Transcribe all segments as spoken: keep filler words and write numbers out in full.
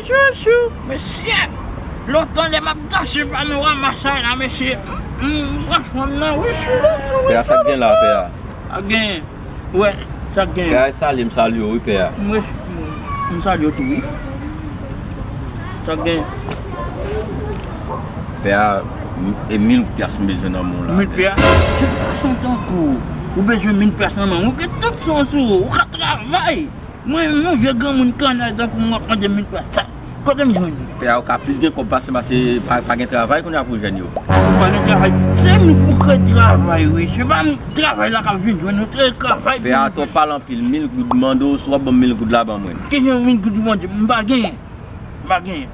Chouchou, mesye, lontan lè m ap danse panorama sa la, mesye. M, m, m pran fanm nan, wi, chouchou, wi. Pè a, sa k gen la, pè a? Sa k genyen? Wè, sa k genyen? Pè a, salye, m salye w, wi, pè a. M, m salye w tou, wi. Sa k genyen? Pè a, m, e mil pyas m bezwen nan men w la, pè a. Mil pyas? Se pa son tankou ou bezwen mil pyas nan men w. Ou gen tout chans ou, ou ka travay. Mwen, yon vye granmoun kannay tankou mwen ap mande mil pyas sa. Kote m jwenn li? Pè a, ou ka plis gen kòb pase m, pase pa, pa gen travay kounye a pou jèn yo. Ou pa gen travay? Se nou pou kreye travay, wi. Se pa m, travay la k ap vin jwenn nou, kreye travay. Pè a, atò w pale anpil, mil goud m mande w, si w ap ban m mil goud la, ban mwen. Ki jan mil goud ou mande? M pa genyen. M pa genyen.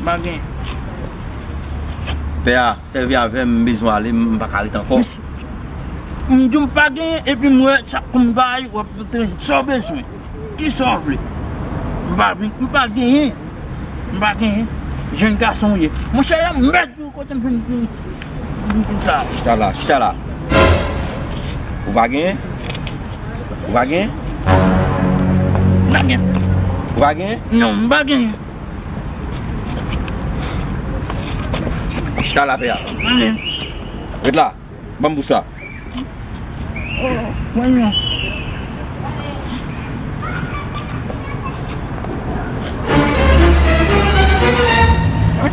M pa genyen. Pè a, sèvi avè m, m bezwen ale, m pa ka ret ankò. M di w m pa genyen, epi m wè chak kou m bay, w ap tann sa w bezwen. Kisa w vle? M pa vin, m pa genyen. M pa genyen. Jèn gason w ye. Monchè, la mèd pou kote m vin, vin, vin, vin sa. Chita la, chita la. Ou pa genyen? Ou pa genyen? M pa genyen. Ou pa genyen? Non, m pa genyen. Chita la, pè a. M pa genyen. Ret la. Ban m bous la. Oh, mwen non.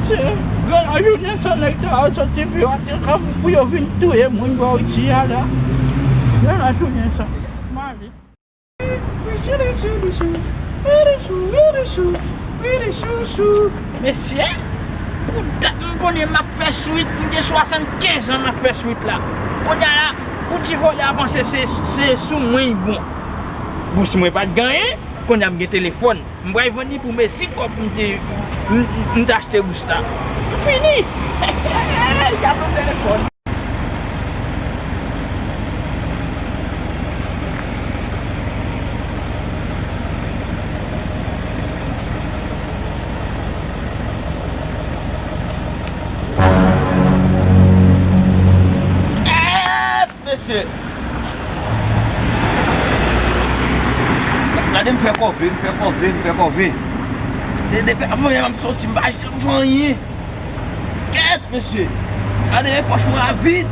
Mesye, gran jounen sa nèg sa yo soti pi yo ate kòb pou yo vin touye moun bò isi a la. Gran jounen sa. Mali. Mesye, pou dat m konnen m ap fè swit, m gen swasannkenz an m ap fè swit la. Kounye a la, pou ti vòlè a panse se, se sou mwen l bon. Bous mwen pa t gen anyen, kounye a m gen telefòn. M pral vann li pou mezi kòb m te, m, m, m te achte bous la. M fini! Li ka pran telefòn. Mesye. Gade m fè kòve, m fè kòve, m fè kòve. De, depi avan yè m ap soti, m pa janm fè anyen. Kèt, mesye. Gade men pòch mwen a vid.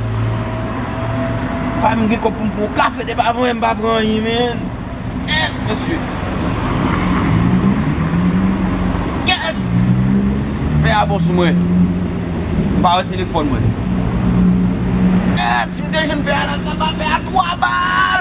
Pa menm gen kòb pou m pran yon kafe, depi avan yè m pa pran anyen, men. Kèt, mesye. Kèt. Pè a bon sou mwen. M pa wè telefòn mwen. Kèt, si m te jwenn pè a la, m ta ba pè a twa bal.